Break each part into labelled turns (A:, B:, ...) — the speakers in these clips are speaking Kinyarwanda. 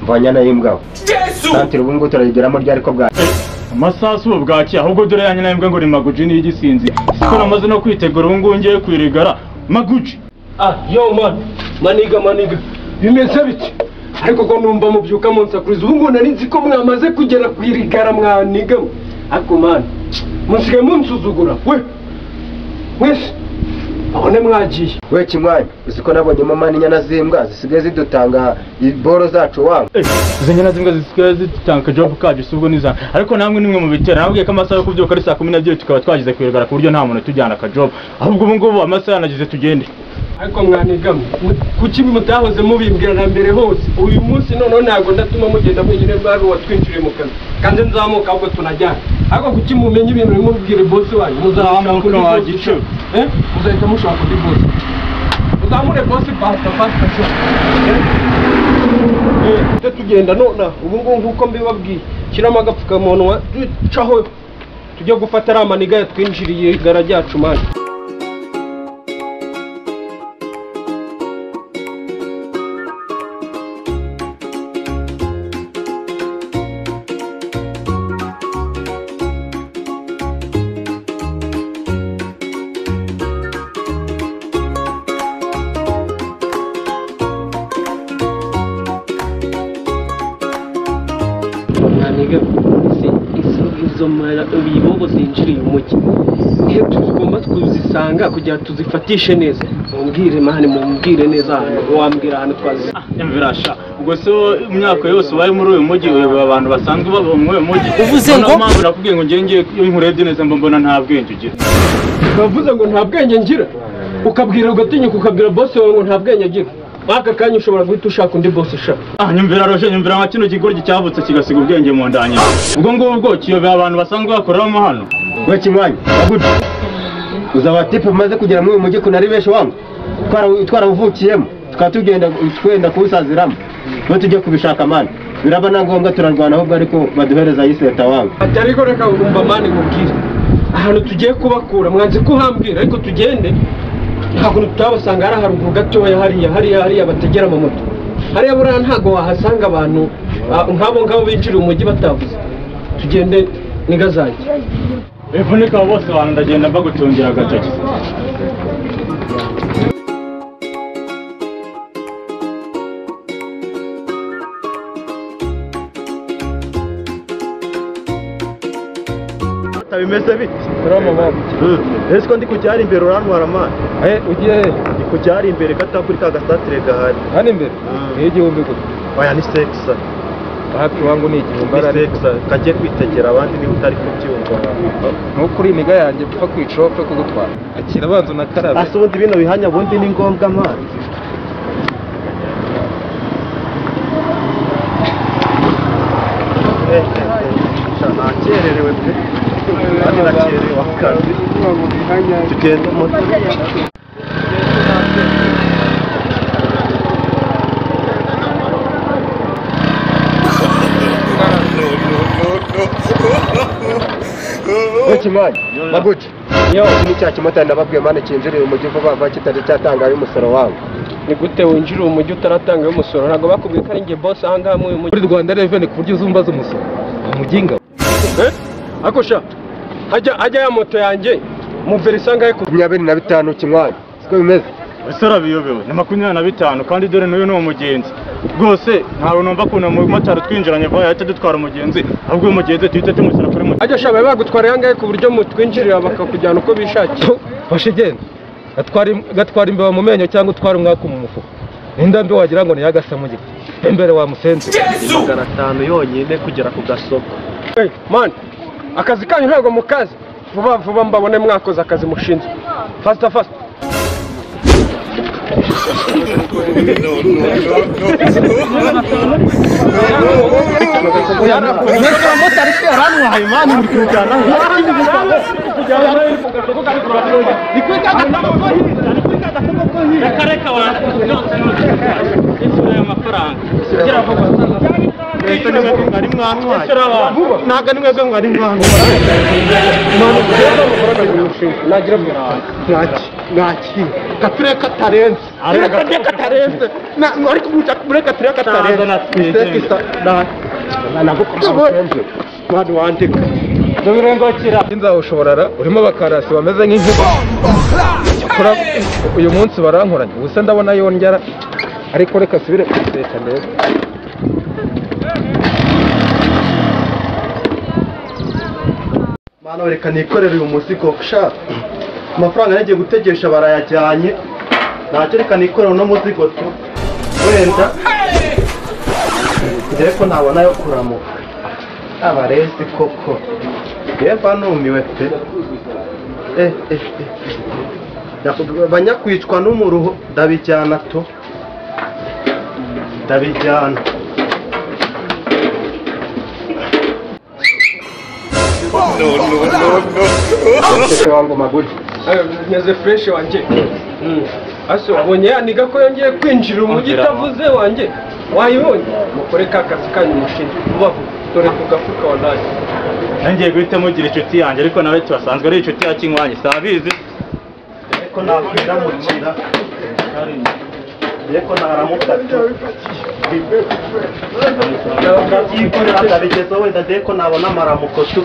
A: Mvanyana y'imbwa. Santire ubu ngubu turayigeramo ryari ko bwa
B: amasasu ubu bwaki ahubwo dore yanyana y'imbwa ngo ni Maguji ni igisinzi. Siko namaze no kwitegura ubu ngubu ngiye kwirigara Maguji.
C: Ah, yo man, maniga maniga. Bimeze bite? Ariko ko numva mubyuka munsakuriza ubu ngubu nari nzi ko mwamaze kugera kwirigara mwaniga. Ariko man, musigaye munsuzugura we. Mwese abone mwagiye.
A: We kimwanya, uziko nabonye mama n'inyana z'imbwa zisigaye zidutanga iboro zacu wangu.
B: Izo nyana z'imbwa zisigaye zidutanga job kaje subwo niza. Ariko namwe nimwe mu bitera nabwiye ko amasaha yo kubyuka ari saa 12 tukaba twagize kwirigara ku buryo nta muntu tujyana ka job. Ahubwo ubu ngubu amasaha yanagize tugende.
C: Ariko mwanigamwe kuki mutahoze mubimbwira na mbere hose? Uyu munsi noneho ntabwo ndatuma mugenda mwenyine bwari watwinjiriye mu kazi kandi nzamuka ahubwo tunajyana. Ariko kuki mumenye ibintu bimubwire boss wanyu muzamuka
B: wagice
C: muzahita mushaka undi boss muzamure boss pasta pasta sho tugenda nona ubu ngubu nkuko mbibabwiye shyiramo agapfukamunwa ducaho tujye gufata ari amaniga yatwinjiriye igara ryacu mani. Ibibobo zinjiriye umujyi iyo tugomba kuzisanga kugira tuzifatishe neza. Mumbwire mani, mumbwire neza ahantu wambwira ahantu twazisanga.
B: Imvirasha ubwo so imyaka yose ubaye muri uyu mujyi uyoboye abantu basanzwe baba muri uyu mujyi.
D: Uvuze ngo
B: mpamvu nakubwiye ngo ngiye ngiye iyo nkurebye neza mbona nta bwenge ugira.
C: Bavuze ngo nta bwenge ngira, ukabwira ugatinyuka ukabwira boss wawe ngo nta bwenge agira. Aka kanya ushobora guhita ushaka undi boss ushaka.
B: Ah, nyumvira roje, nyumvira nka kino kigoryi cyavutse kigasiga ubwenge mu ndanya. Ubwo ngubwo kiyobeye abantu basanzwe bakoreramo hano.
A: We kimwanya, Maguji. Uzaba tipe umaze kugera muri uyu mujyi kunari benshi wangu. Twarawuvukiyemo, tukaba tugenda twenda kuwusaziramo. Bo tujye kubishaka mani. Biraba na ngombwa turarwana ahubwo ariko baduhereza yiseta wangu.
C: Ati ariko reka ngumva mani nkubwire. Ahantu tugiye kubakura mwanze kuhambwira ariko tugende. Ntabwo tutabasanga ari haruguru gatoya hariya hariya hariya bategera amamoto hariya buriya ntabwo wahasanga abantu nk'abo ngabo binjiriye umujyi batavuze. Tugende niga zanjye
B: ivunika bose abantu ndagenda mbagutungira agatoki.
E: Bimeze bite? Ese ko ndi kujyara imbere urantwara mani?
F: Ugiye he?
E: Ndi kujyara imbere gato kuri ka gasatire gahari.
F: Hano imbere? Ni igihumbi gusa.
E: Oya ni sexa.
F: Hafi wangu ni igihumbi.
E: Ni sexa kajye kwitegera abandi niba utari kubyumva.
F: Ntukuri imiga yanjye pfa kwica pfa kugutwara. Akira abanza unakarabe.
E: Ase ubundi bino bihanya bundi ni ngombwa mani. Nakererewe pe. Kandi nakererewe akazi. Tugenda moto.
A: We kimwanya, Maguji. Yo, ni cya kimotari nababwiye mani kinjiriye umujyi vuba vuba kitari cyatangaye umusoro wangu.
C: Ni gute winjira umujyi utaratangaye umusoro? Ntabwo bakubwiye ko ari njye boss aha ngaha muri uyu mujyi.
F: Muri Rwanda Revenue ku buryo uzumbaza umusoro. Umuginga.
C: Ariko sha hajya ya moto yanjye muvera angahe ku
A: 25 kimwanya. Siko bimeze.
B: Ese arabiyobewe ni 25 kandi dore n'uyu ni umugenzi. Rwose ntawe numva kuntu umumotari twinjiranye vuba yahita dutwara umugenzi ahubwo uyu mugenzi tuhite tumushyira kuri moto.
C: Hajya sha bari bagutwara angahe ku buryo mutwinjirira bakakujyana uko bishakiye?
F: Fashe genda. Gatwara imbeba mu menyo cyangwa utwara umwaka mu mufuka. Indambi wagira ngo ni yagasamuge. Imbere wa musenzi.
E: 500 yonyine kugera ku gasoko.
C: Hey man, akazi kanyu ntabwo mukazi. Vuba vuba mbabone mwakoze akazi mushinzwe. Faster faster. mushinga nagira
E: Naki kature katarenze katarenze na ariko mureka ture katarenze na mwana wandika
F: ndabirengakira inzawushobora urimo abakarasi bameze nk'inkuba cyakora uyu munsi barankoranye ubusa ndabona yongera ariko reka subire kwiseta ndebe
E: Mana reka nikorere uyu muzigo sha amafaranga nagiye gutegesha barayajyanye ntacyo reka nikorere uno muzigo tu wenda ndebe ko nabona yo kuramuka abarezi koko yemba numiwe pe banyakwicwa n'umuruho ndabijyana to ndabijyana
A: No. Wangu maguri.
C: Meze fresh wanjye. Ase wabonye yaniga ko yongeye kwinjira umujyi itavuze wanjye. Wayibonye mukore ka kazi kanyu mushinga vuba vuba dore ku gafuka wallahi.
B: Nangiye guhita mugira inshuti yanjye ariko nawe tubasanzwe ari inshuti ya Kinywanyi sabizi.
E: Ariko nakwiramukira. Ariko naramuka. Ndabyikorera ndabigeza wenda ndeko nabona amaramuko tu.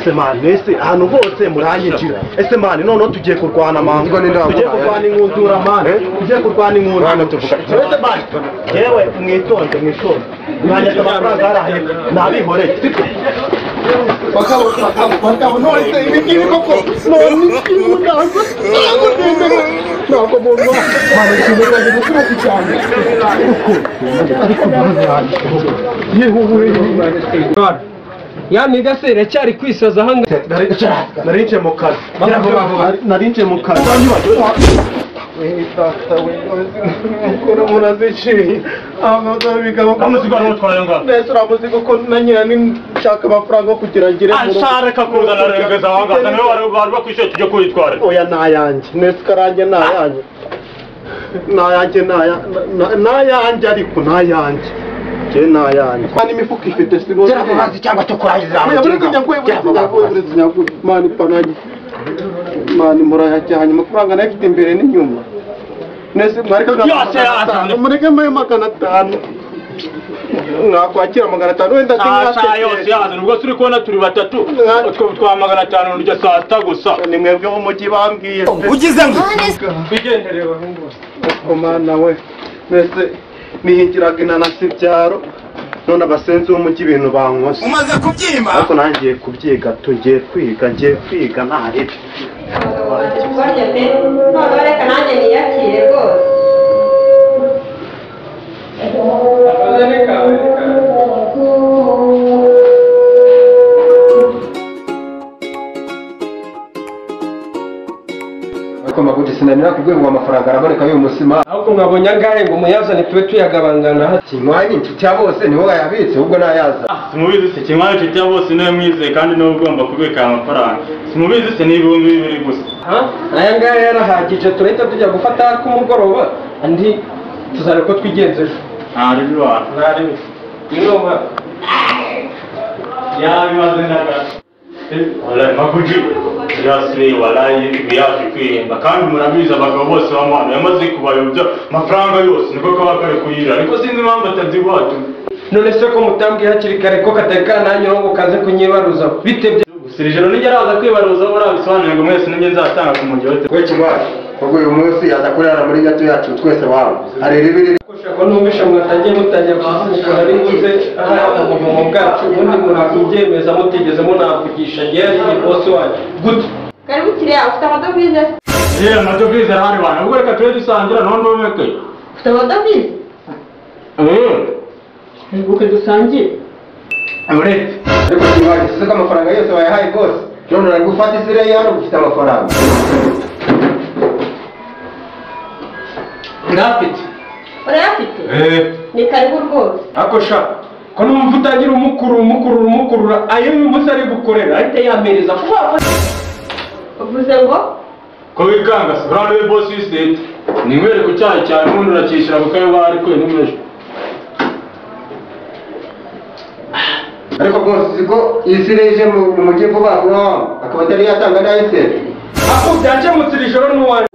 E: Ese mani ese ahantu hose muranyinjira ese mani noneho tugiye kurwana mani tugiye kurwana inkundura mani tugiye kurwana inkundura ese mani yewe mwitonde mwanyata amafaranga harahe nabihoreye sibyo bakabo none se ibi ngibi koko none ibi ntabwo nemera ntabwo muntu mani ikintu gusubiza cyane ariko yewe
C: yaniga se iracyari kwisaza hanga
E: narinje mu kazi narinje mu kazi data we ukora muraziciye
B: amuzigo n'utwaye ngaho
E: nese uramuzigo ko nanyira nshaka amafaranga yo kugira ngire
B: ashaka kuzana rengeza aho ngaho niwe wari bakwishyuye tujye kuyitwara
E: oya nayanjye nese karanjye nayanjye nayanjye nayanjye ariko nayanjye je nayanjye mani imifuka ifite sibo
A: cyangwa cyangwa tukurangiza
E: mani pananye mani murayajyanye amafaranga nayo ifite imbere n'inyuma nese mwareka mureke mbaye 500 mwakwakira 500 wenda
B: saa yose yazana ubwo turi kubona turi batatu utwo twa 500 ndya saa sita gusa
E: ni mwebwe mu mujyi bambwiye
F: ugize ngo
C: bigendereye bahungu
E: mana we nese nihingiraga inanasi ibyaro none abasenzi b'umujyi ibintu bankose
F: umaze kubyima
E: ariko nangiye kubyiga tugiye kwiga ngiye kwiga ntaribi
D: none reka nanjye niyakire rwose
A: Ariko maguti sinanira kubwira amafaranga araboneka y'uyu musima
C: ahubwo mwabonye angahe ngo muyazane tube tuyagabangana
A: Kinywanyi inshuti ya bose niho yayabitse ubwo nayaza
B: simubizi se Kinywanyi inshuti ya bose niwe mwizeye kandi niwe ugomba kubika aya mafaranga simubizi se ni 2000 gusa
C: aya ngaya yarahagije turahita tujya gufata kumugoroba andi tuzare ko twigenza ejo
B: nta ribi wa
C: nta ribi ni
B: yabimaze nagato wallahi maguji yasiye wallahi biyaje kwihemba kandi murabizi abagabo bose bamwana yamaze kubayobya amafaranga yose niko kaba kari kuyira ariko sinzi impamvu atabyibuha
C: none se ko mutambwiye hakiri kare ko katari nanyu ngo kaze kunyibaruza bite
B: gusa iri joro nijya araza kwibaruza urabisobanuye ngo mwese ninjye nzatanga ku mujyi
A: we Kinywanyi ubwo uyu munsi yaza kurara muri gato yacu twese wawe hari ribi
C: ko numvisha mwatangiye mutangiye gusukura ari buze aha mu bwacu ubundi murakubyemeza mutigeze munavugisha ngewe ni boss wanyu gute
D: karibu kiriya ufite amadovize
B: yewe amadovize arahari bana ubwo reka tube dusangira none ubeke
D: ufite amadovize
C: uke dusangire
B: uretse
A: ariko Kinywanyi siko amafaranga yose wayahaye rwose none uri gufata isire hano ufite amafaranga
C: ndafite
D: urayafite ni karibu rwose
C: ako sha ko numva utangira umukurura ayo uyu munsi ari gukorera ahita yampereza vuba vuba
D: uvuze ngo
B: ko wikanga se uriya niwe bosi w'iseta ninywere ku cyayi cyane ubundi uracyishyura kuko ayo bari kwe n'umwejo
A: Ariko rwose uzi ko iyi si reje mu mujyi vuba vuba, akaba atari yatanga n'ayese.
C: Ako byakemutse iri joro n'uwanjye.